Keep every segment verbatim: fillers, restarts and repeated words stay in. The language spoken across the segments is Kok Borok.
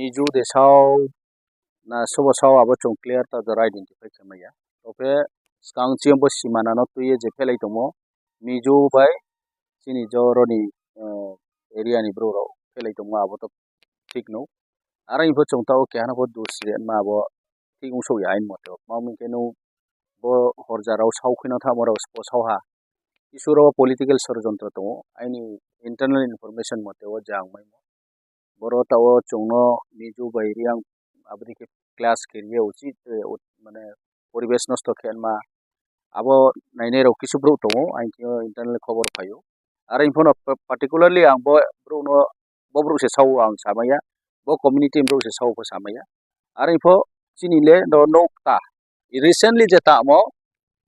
Mizo de sao na sobo sao abo chwng clear ta jora identify khe maya. Tokhe swkang chiyambo simana no twiwi je phelai tongo Mizo bai chini joroni, eh, area ni borok rok phelai tongo abo to thik no. Aro info chwng tao keha no bo dos ma abo thik wng sokya ain mote. Mao hwnkhe no bo horja rok sao kheno tamo rok bo sao ha. Isuro political sorojontro tongo. Aini internal information mote o je ang mai. Boro tao chwngno Mizo bai Reang aboni khe clash khe riya uchi, eh, ut-, mane poribesh nosto khe ma abo nainai rok kisu borok tongo, ang khe internal khobor phaio. Aro info no pa-, particularly ang bo borok no, bo borok se sao ang samaya, bo community borok se sao pho samaya. Aro info chini le no nok ta, recently je tamo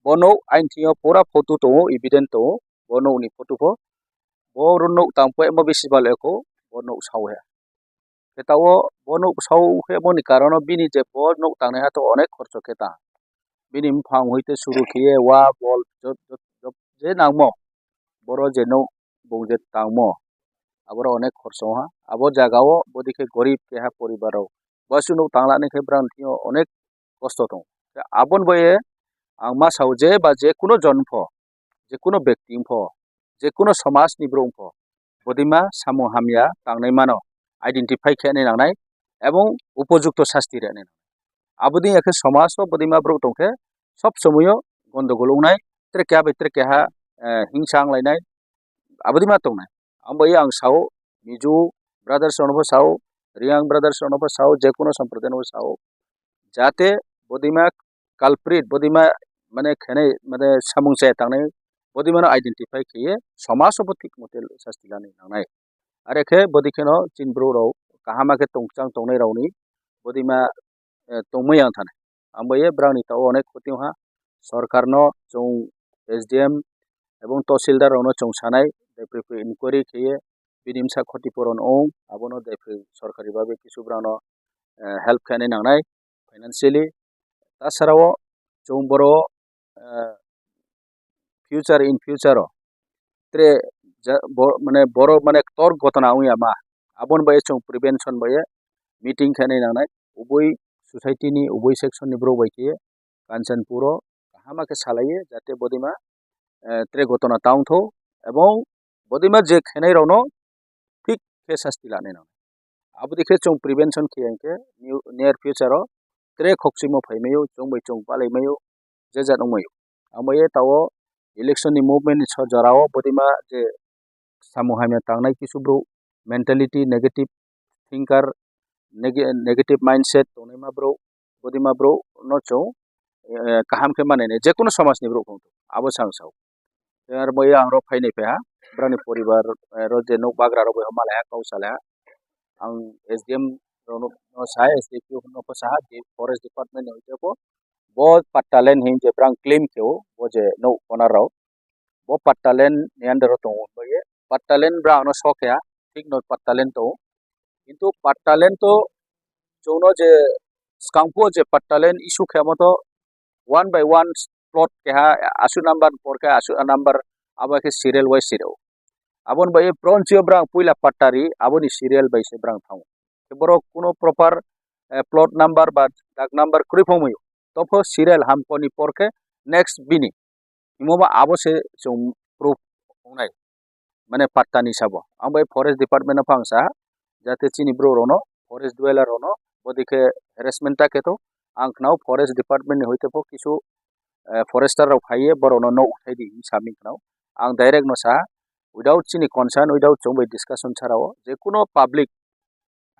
bo nok ain thio pura photo tongo, evident tongo, bo nok ni photo pho, bo nok tang pho emo bisi bal eko, bo nok sao he. Khe tao bo nok sao khe boni karon o bini je bo nok tangnai ha to onek khorcho khe ta. Bini buphang hoi te suru khiye wa bol jot, jot, jot je nangmo. Boro je nok bung je tangmo. Aboro onek khorcho ha. Abo jaga o bodi khe gorib keha poribar rok. Bo su nok tangla ni khe brang thio onek kosto tong. Khe abon boye ang ma sao je ba je kuno jon pho, je kuno bekti pho, je kuno somaj ni borok pho, bodima samung hamya tangnai mano identify khe nai nangnai ebong upojukto sasti rwnai. Aboni yakhe somaj o bodima borok tongkhe sob somoyo gondogol wngnai, tere keha bai tere keha, eh, hingsa wnglainai, abodima tongnai. Ang bai ang sao, Mizo brothers rokno bo sao, Reang brothers rokno bo sao, je kuno sampradayano bo sao, jate bodima culprit, bodima mane khenai, mane samung chaya tangnai, bodimano identify khiye somaj o bo thik mote sasti lani nangnai. Are khe bodi kheno chini borok rok kaham khe tongchang tongnai rokni bodima, eh, tongmai yang thani. Ang bai ye brang ni tao onek khoti ha. Sorkar no chwng S D M ebong tahsildar rok no chwng sanai, dai phri phri inquiry khiye bini bwsa khoti puron ong, abono dai phri sorkari babe kisu brang no, eh, help khe nai nangnai financially. Tasara o chwng boro, eh, future in future o tre ja-, bo-, mane borok mane tor gotona wngya ma. Aboni bai chwng prevention bai meeting khe nai nangnai. Ubui society ni ubui section ni borok bai khe Kanchanpur o kaham khe salai jate bodima, eh, tre gotona ta wngtho ebong bodima je khenai rokno thik khe sasti lanai nang. Aboni khe chwng prevention khiya hwnkhe new, near future o tre khokchimo phai maio, chwng bai chwng palai maio, je jat wng maio. Ang bai ye tao election ni movement ni so jora o bodima je samung hamya tangnai kisu borok mentality negative thinker, neg-, negative mindset tongnai ma borok, bodima borok no chwng, eh, kaham khe manai nai, je kuno somaj ni borok tong abo sang sao. Tei aro bo ang rok phainai phaiha, brani poribar, eh, rok je nok bagra rok bai malaiha kok salaiha. Ang S D M rok no sa, S D P O no pho sa, je forest department ni hoite pho bo patta land hin je brang claim khe o, bo je nok owner rok. Bo patta land ni under o tongo, bo ye patta land brang no sok ya, thik no patta land tongo. Kintu patta land to chwngno je swkang pho je patta land issue khe mo to one by one plot keha aswk number por khe aswk number abo khe serial wise siro. Aboni bai bronchi o brang puila patta ri aboni serial bai se brang thango. Borok kuno proper, eh, plot number ba dag number kwrwi phongmwi topho serial hamkoni por khe next bini. Imo ba abo se chwng proof wngnai. Mane patta ni sabo. Ang bai forest department no phang sa, jate chini borok rokno, forest dweller rokno, bodi khe harassment ta khe to, ang khnao forest department ni hoite pho kisu, eh, forester rok phaiye borokno nok uthai di hinwi sa ming khnao. Ang direct no sa, without chini concern, without chwng bai discussion chara o, je kuno public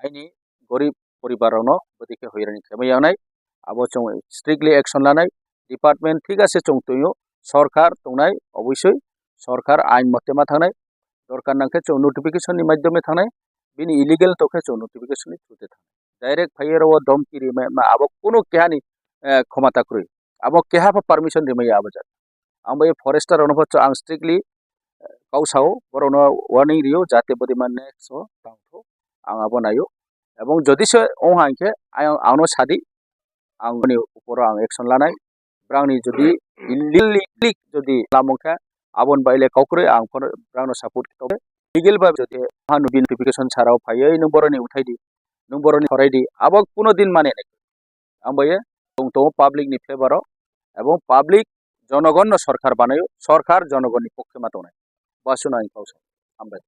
aini gorib poribar rokno bodi khe hoirani khe mai yangnai. Abo chwng strictly action lanai. Department thik ase chwng twiyo, sorkar tongnai, obosoi sorkar ain mote ma thangnai. Dorkar nang khe chwng notification ni madhyome thangnai. Bini illegal to khe chwng notification ni through te thangnai. Direct phaiye ro o domki ri ma, ma abo kuno keha ni, eh, khomata kwrwi. Abo keha pho permission ri maya abo jaga. Ang bai forester rokno pho ang strictly, eh, kok sao, borokno warning rio, jate bodi ma next o tang tho, ang abo naio. Ebong jodi se ong hai khe, ang, ang no sadi, ang boni uporo ang action lanai. Brang ni jodi illegal jodi lamong khe, abon bai le kok kwrwi ang phano brang no support khe tong. Legal ba jodi hanu notification sarao phaiwi nung boroni uthai di. Nwng boroni khorai di, abo kuno din mani nai. Ang bai tong tongo public ni favor o, ebong public jonogon no sorkar banayo, sorkar jonogon ni pokhe ma tongnai. Basuna ang kau sa. Hambai.